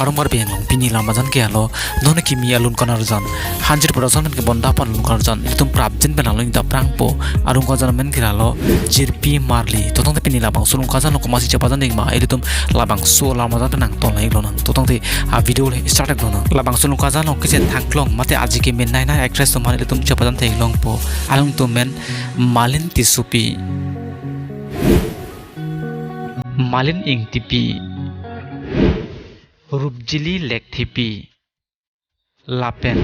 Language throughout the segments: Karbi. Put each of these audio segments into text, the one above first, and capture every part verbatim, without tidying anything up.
Arong Karbi Anglong, pini lam arjan ke halo, non kimi alun karjan, Hanjir Production pen kebonda aphan alun karjan, ilitum prapjin pen alun ta prangpo. Arong karjan amen ke halo, Jirpi Marli. To tangte pini labangso alun karjan along komatsi chepajan ding ma, ilitum labangso lam arjan pen nangton iklo nang. To tangte a video le start iklo nang. Labangso alun karjan along kechethang klong mate aji kemenei nei actress atum aphan ilitum chepajan theklongpo. Alangtum amen Malin Tissopi, Malin Ingtipi, Rupjili Lekthepi, lapen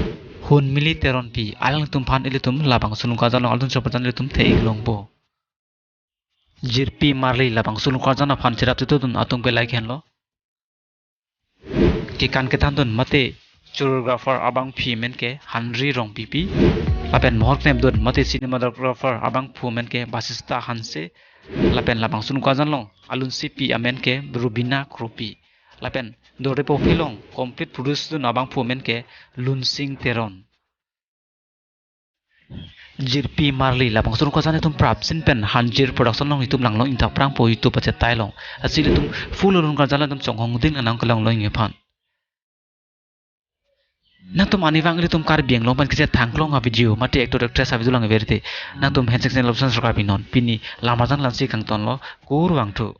Hunmili Teronpi. Alangtum aphan ilitum labangso alun karjan along alun chepajan ilitum theklongpo. Jirpi Marli labangso alun karjan aphan cherap chetudun atum ke lahai henlo. Kekan kethandun mate choreographer abangpi amen ke Henry Rongpipi. Lapen mohor knepdun mate cinematographer abangphu amen ke Basista Hanse. Lapen labangso alun karjan along alun sipi amen ke Rubina Kropi. Lapen dorde pophilong complete produce dun abangphu amen ke Lunsing Teron. Jirpi Marli labangso alun karjan itum prapjin pen Hanjir Production along itum langlo ingta prangpo YouTube achetai along. Lasi ilitum full alun karjan itum chonghong ding nang kelong lo ingephan. Nangtum arnivang ilitum Karbi Anglong pen kechethang klong a video mate actor actress a video lang verite, nangtum hands channel option sokar pinon. Pini lam arjan la-ansi kangtonlo, kurvangthu.